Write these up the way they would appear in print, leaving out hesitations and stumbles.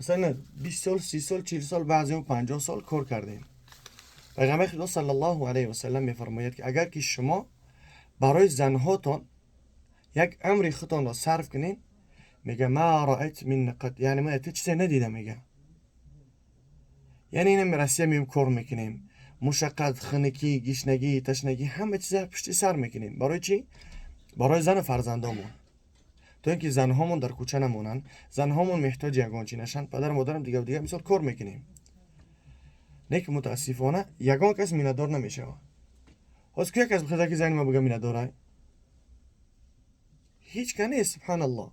مثلا 20 سال، 30 سال، 40 سال، بعضی هم 50 سال کار کردیم. پیغمبر خدا صلی الله علیه و سلم میفرماید که اگر که شما برای زنهاتان یک عمر خودتان را صرف کنین، میگه ما رأیت من قد، یعنی ما چیزی ندیدم. میگه یعنی اینم رسیه میم کار میکنیم، مشقت، خنکی، گشنگی، تشنگی، همه چیز پشت سر میکنیم. برای چی؟ برای زن و فرزندامون، تا اینکه زنهامون در کوچه نمونن، زنهامون محتاج یگان چی نشن، پدر مادرم دیگه و دیگه. مثال کار میکنیم، نه که متاسفانه یگان کس مینه‌دار نمیشه. از که یک از بخیزه که زن ما بگه مینه‌داره، هیچ که نیست. سبحان الله،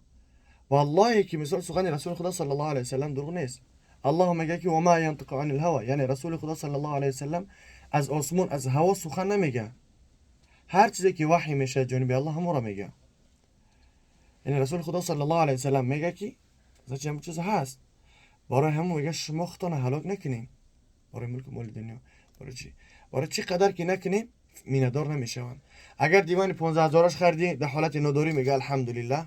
والله که مثال سخن رسول خدا صلی الله علیه وسلم دروغ نیست. الله میگه که و ما ینطق عن الهوى، یعنی رسول خدا صلی الله علیه وسلم از آسمون، از هوا سخن نمیگه. هر چیزی که وحی میشه جانب الله، همون را میگه. یعنی رسول خدا صلی الله علیه وسلم میگه که مثلا چه چیز هست. برای همون میگه شما خودتون هلاک نکنین برای ملک و مال دنیا. برای چی؟ برای چی قدر که نکنیم مینه‌دار نمیشوند. اگر دیوان 15 هزارش خریدی، در حالت نداری، میگه الحمدلله.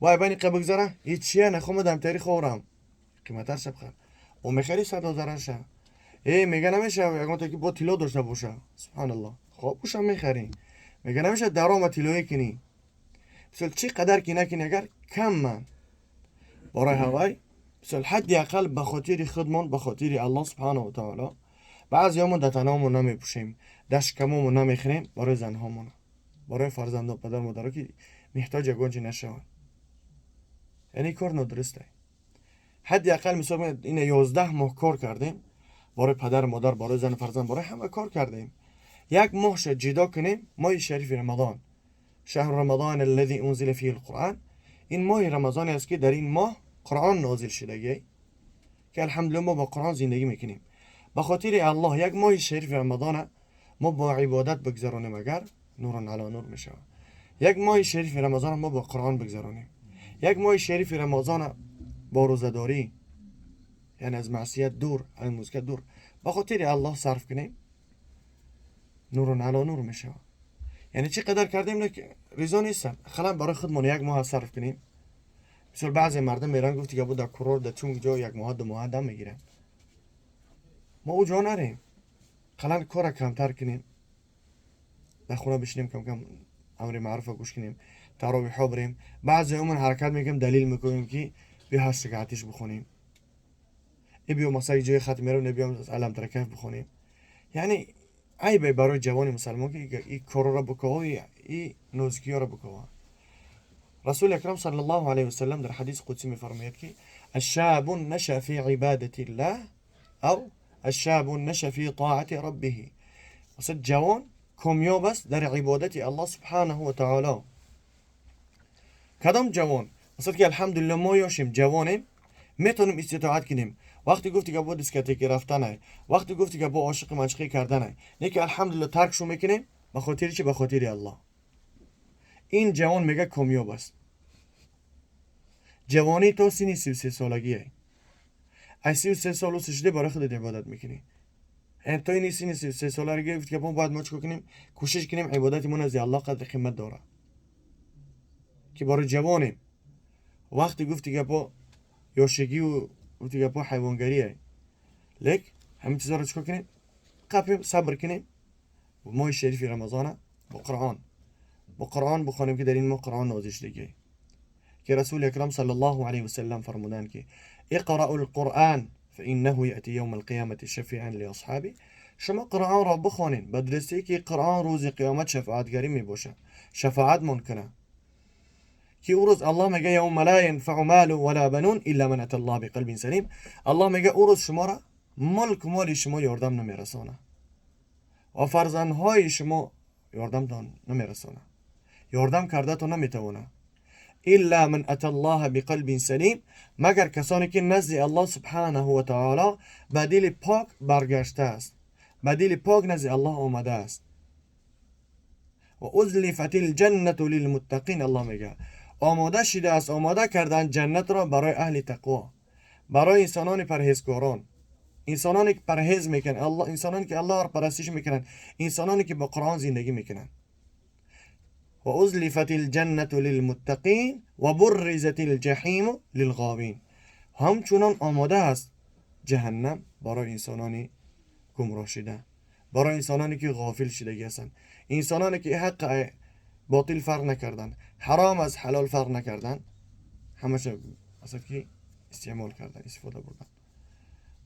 وای بینی قبل بگذره هیچ چیه نخوام دم تاریخ خورم، قیمتر شب خر و میخری 100 هزارش. ای میگه نمیشه یگان تا که با طلا داشته باشه. سبحان الله، خب بوشم میخری. میگه نمیشه درام طلایی کنی. مثال چی قدر که نکنی اگر کم من برای هوای، مثال حداقل به خاطر خودمان، به خاطر الله سبحانه و تعالی. بعضی همون در تنامون نمیپوشیم، در شکممون نمیخریم، برای زنهامون، برای فرزندان، پدر مادر که محتاج یگان چی نشوند. یعنی کار نادرسته. حداقل مثال این 11 ماه کار کردیم برای پدر مادر، برای زن و فرزند، برای همه کار کردیم، یک ماه جدا کنیم، ماه شریف رمضان. شهر رمضان الذي انزل فيه القرآن، این ماه رمضان است که در این ماه قرآن نازل شده که الحمدلله ما با قرآن زندگی میکنیم. به خاطر الله یک ماه شریف رمضان ما با عبادت بگذرانیم، اگر نور علی نور میشه. یک ماه شریف رمضان ما با قرآن بگذرانیم، یک ماه شریف رمضان با روزه‌داری، یعنی از معصیت دور، از موزیک دور، به خاطر الله صرف کنیم، نور علی نور میشه. یعنی چی قدر کردیم که رضا نیستن، خلا برای خودمون یک ماه صرف کنیم. مثل بعضی مردم میرن، گفتی که بود در کرور، در چون جا یک ماه، 2 ماه دم میگیرن. ما او جا نریم، قلن کار کمتر کنیم، در خونه بشینیم، کم کم امر معروف گوش کنیم، تراویح ها بریم. بعضی همون حرکت میکنیم، دلیل میکنیم که بیا هشت رکعتیش بخونیم، ای بیا مثلا جای ختم میرم، بیام از الم تر کیف بخونیم. یعنی عیبه برای جوان مسلمان که این کار را بکنه، این نوزکی را بکنه. رسول اکرم صلی الله علیه وسلم در حدیث قدسی میفرماید که الشاب نشأ في عبادة الله او الشاب نشأ في طاعة ربه. مثلا جوان کامیاب است در عبادت الله سبحانه و تعالی. کدام جوان؟ مثلا که الحمدلله ما یاشیم، جوانیم، میتونیم استطاعت کنیم. وقتی گفتی که با دیسکتیک رفتنه، وقتی گفتی که با عاشق مشقی کردنه، نه که الحمدلله ترکشو میکنیم. به خاطر چی؟ به خاطر الله. این جوان میگه کامیاب است. جوانی تا سنی 33 سالگیه. از 33 سال شده برای خودت عبادت میکنی. تا این سنی 33 سالگی گفت که ما باید ما چیکار کنیم؟ کوشش کنیم. عبادت من از الله قدر قیمت داره که برای جوانیم. وقتی گفتی که با یاشگی و گفتی که با حیوانگریه، لیک همین چیزا رو چیکار کنیم؟ قپیم، صبر کنیم و ماه شریف رمضان با قرآن بخوانیم که در این ماه قرآن نازل شده که رسول اکرم صلی الله علیه وسلم فرمودند که اقرأوا القرآن فإنه يأتي يوم القيامة شفيعا لأصحابه. شما قرآن را بخوانین، به درستی که قرآن روز قیامت شفاعتگری می باشه، شفاعت ممکنه که او روز الله میگه یوم لا ينفع مال ولا بنون الا من اتى الله بقلب سلیم. الله میگه او روز شما را ملک و مال شما یاردم نمیرسانه و فرزندهای شما یاردم نمیرسانه، یاردم کرده تو نمیتونه. الا من اتى الله بقلب سلیم، مگر کسانی که نزد الله سبحانه و تعالی به دل پاک برگشته است، به دل پاک نزد الله آمده است. و ازلفت الجنة للمتقین. الله میگه آماده شده است، آماده کردن جنت را برای اهل تقوا، برای انسانان پرهیزکاران، انسانانی که پرهیز میکنن الله، انسانانی که الله را پرستش میکنن، انسانانی که با قرآن زندگی میکنن. و ازلفت الجنة للمتقین و برزت الجحیم للغاوین. همچنان آماده است جهنم برای انسانانی گمراه شده، برای انسانانی که غافل شدگی هستند، انسانانی که حق باطل فرق نکردن، حرام از حلال فرق نکردن، همش اصلا که استعمال کردن، استفاده بردن.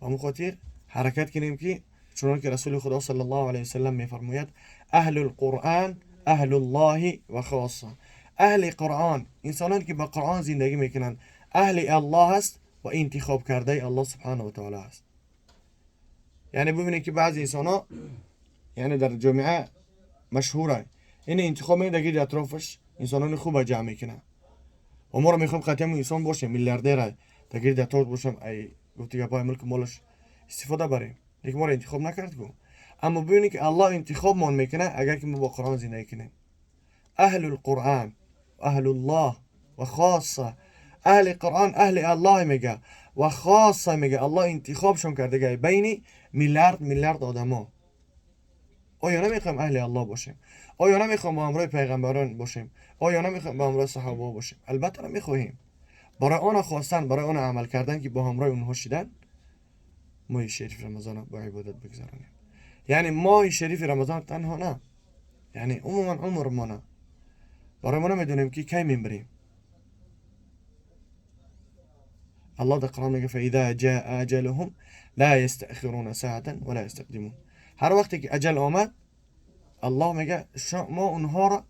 و همون خاطر حرکت کنیم که چنان که رسول خدا صلی الله علیه وسلم میفرماید اهل القرآن اهل الله و خاصه. اهل قرآن انسانانی که با قرآن زندگی میکنن اهل الله است و انتخاب کرده الله سبحانه و تعالی است. یعنی ببینید که بعضی انسان ها یعنی در جامعه مشهوره این انتخاب میده که اطرافش انسانان خوب جمع میکنه و ما رو میخوام قطعا انسان باشیم، میلیاردر در گرد اطراف باشم، ای گفتی گپای ملک مالش استفاده بریم، لیکن ما رو انتخاب نکرد کو. اما ببینید که الله انتخاب مان میکنه اگر که ما با قرآن زندگی کنیم. اهل القرآن اهل الله و خاصه، اهل قرآن اهل الله میگه و خاصه میگه الله انتخابشون کرده گه بین میلیارد میلیارد آدما. آیا نمیخوایم اهل الله باشیم؟ آیا نمیخوایم با همراه پیغمبران باشیم؟ آیا نمیخوایم با همراه صحابه باشیم؟ البته نمیخواهیم. برای آن خواستن، برای آن عمل کردن که با همراه اونها شدن، ماه شریف رمضان با عبادت بگذرانیم. یعنی ماه شریف رمضان تنها نه، یعنی عموما عمر ما نه، برای ما نمیدونیم که کی میبریم. الله در قرآن میگه فاذا جاء اجلهم لا يستأخرون ساعة ولا يستقدمون. هر وقتی که اجل آمد الله میگه ما اونها را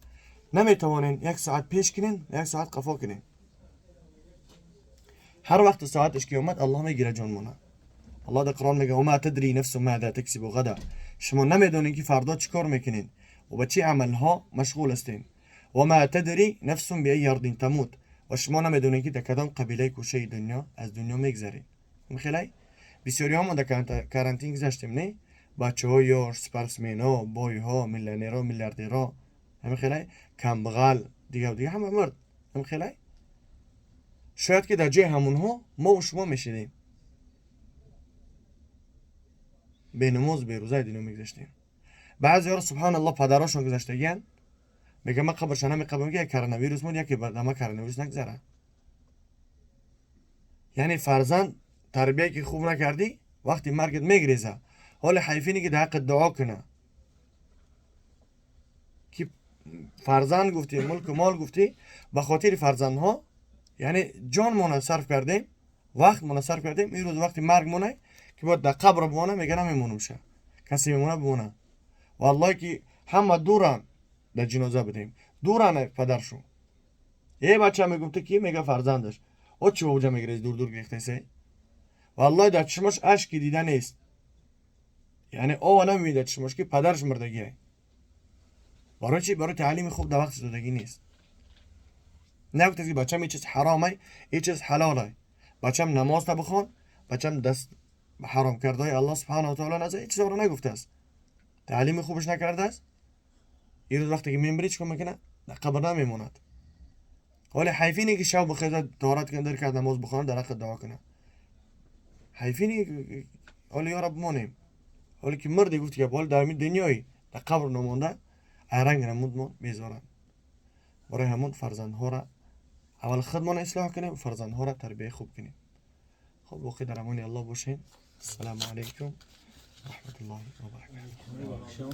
نمیتوانین یک ساعت پیش کنین یک ساعت قفا کنین. هر وقت ساعتش که اومد الله میگیره جان مونه. الله در قرآن میگه وما تدری نفس ماذا تکسب غدا. شما نمیدونین که فردا چیکار میکنین و به چه عملها مشغول هستین. وما تدری نفس بأی ارض تموت. و شما نمیدونین که در کدام قبیله کوشه دنیا از دنیا میگذرین. خیلی بسیاری ها ما در کرانتین گذشتیم، نه؟ بچه ها یا سپرسمین ها، بای ها، میلیونرها، میلیاردرها، همه خیلی کمبغل دیگه و دیگه همه مرد، همه خیلی. شاید که در جای همونها ما و شما میشیدیم، به نماز به روزه دنیا میگذشتیم. بعضی ها سبحان الله پدراشون گذشتگین، میگه من قبرش نمیقبرم که کرونا ویروس مود، یکی بعد ما کرونا ویروس نگذره. یعنی فرزند تربیه که خوب نکردی وقتی مرگت میگریزه. حال حیفینی که در حق دعا کنه که فرزند گفتی، ملک و مال گفتی، به خاطر فرزندها یعنی جان مونه صرف کردیم، وقت مونه صرف کردیم. این روز وقتی مرگ مونه که باید در قبر بمونه، میگه نمیمونم شه، کسی میمونه بمونه. والله که همه دوران در جنازه بدیم، دوران پدرشو. یه بچه میگم تو کی؟ میگه فرزندش. او چی بوجه میگریز دور دور گرفته سی؟ والله در چشمش اشکی دیده نیست. یعنی او نمیده چشمش که پدرش مردگیه. برای چی؟ برای تعلیم خوب در وقتش دادگی نیست. نگفت که بچه‌م این چیز حرامه، این چیز حلاله. بچه‌م نماز تا بخوان، بچه‌م دست حرام کرده الله سبحانه و تعالی نزد، این چیزا رو نگفته است. تعلیم خوبش نکرده است. این روز وقتی که میمیری چیکار میکنه؟ در قبر نمیموند. ولی حیفینی که شب بخیزه طهارت کنه، در کرد نماز بخونه، در حق دعا کنه. حیفینی حالا یا رب مانیم. حالا که مردی گفت که حالا در دنیای در قبر نمونده، رنگ نمود ما بیزارن. برای همون فرزندها را اول خودمان اصلاح کنیم، فرزندها را تربیه خوب کنیم. خب باقی در امان الله باشین. السلام علیکم و رحمت الله و برکاته.